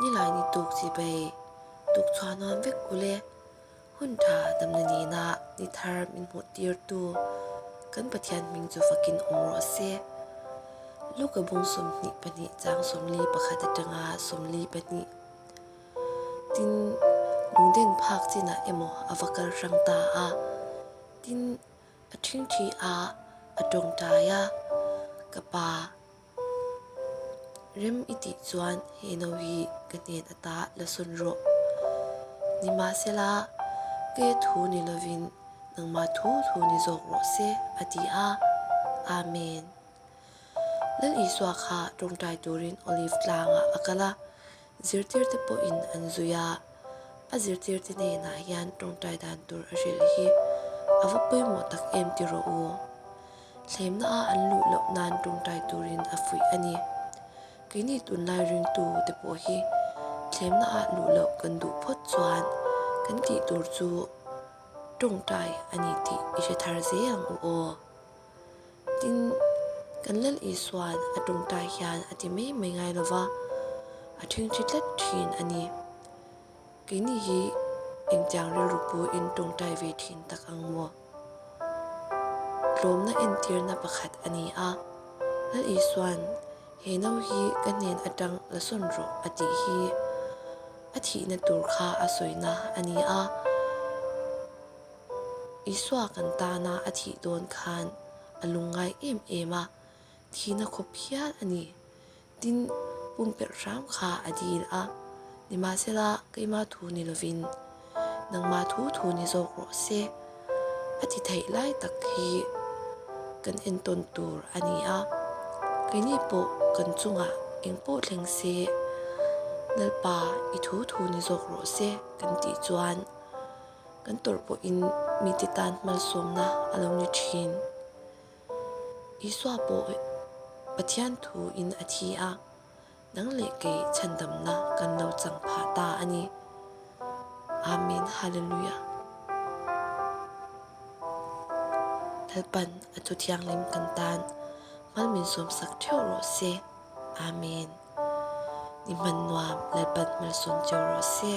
Nilai ni tuk chi bei tuk chhuah nuam vek ule. Hun tha damna nena ni thar min hmuh tir tu kan Pathian hming chu fakin awm rawh se. Luka bung 22 chang 41 atanga 42 Tin, lungden phak chinah emaw a va kal hrang ta a. Tin, a ṭhingṭhi a, a tawngtai a, Ka pa, rem i tih chuan he no hi ka hnen ata la sawn rawh. Nimahsela, ke thu ni lovin nangmah thu thu ni zawk rawh se, a ti a. Amen. Lal Isua kha tawngtai turin Olive tlangah a kal a, zirtirte pawhin an zui a. A zirtirte hnenah hian tawngtai dan tur a hrilh hi a va pawimawh tak em ti rawh u. Thlemna a an luh loh nan tawngtai turin a fuih a ni. Keini tunlai ringtu te pawh hi thlemna ah luh loh kan duh phawt chuan kan tih tur chu tawngtai a ni tih i hre thar zel ang u aw. Tin, kan Lal Isua'n a tawngtai hian a ti mai mai ngai lo va, a thingthi tlat thin a ni. Keini hi engtiang rilru puin tawngtai ve thin tak ang maw? Tlawmna entirna pakhat a ni a, Lal Isua'n he no hi ka hnen atang la sawn rawh a tih hi a thihna tur kha a sawina a ni a. Isua kan tana a thih dawn khan a lungngai em em a, thihna khawp hial a ni. Tin, pumpelh hram kha a dil a, nimahsela keimah thu ni lovin nangmah thu thu ni zawk rawh se. A ti theih lai tak hi kan entawn tur a ni a, keini pawh kan chungah engpawh thleng se, Lalpa i thu thu ni zawk rawh se kan tih chuan, Kan tawrh pawhin mite tan hmalsawmna a lo ni thin. Isua pawh Pathian thuin a thi a, nang leh kei chhandamna kan lo chang phah ta a ni. Amen Hallelujah. Lalpan a thu thianghlim kan tan hmal min sawmsak theuh rawh se. Amen. Ni hman nuam Lalpan hmalsawm cheu rawh se.